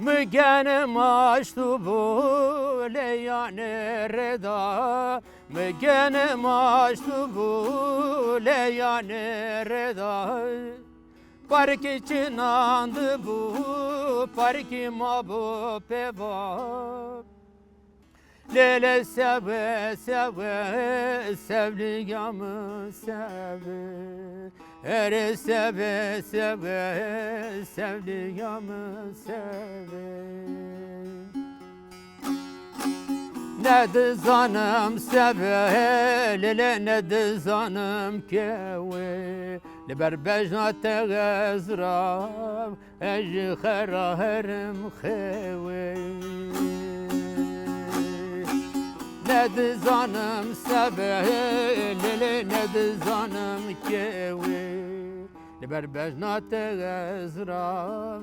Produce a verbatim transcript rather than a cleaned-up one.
Mi genim aşt û bû lê yanê rêda, mi genim aşt û bû lê yanê rêda. Parkî çinan dibû, parkî mabû pêva. Lê lê sewê, sewê, sewliya min sewê. Erê sewê, sewê, sewliya min sewê. Nedizanim sewê, lê lê nedizanim kewê. Li ber bejna te ez rav, ez ji xera herim xewê. Nedizanim sewê, lê lê nedizanim kewê. Li ber bejna te ez rav,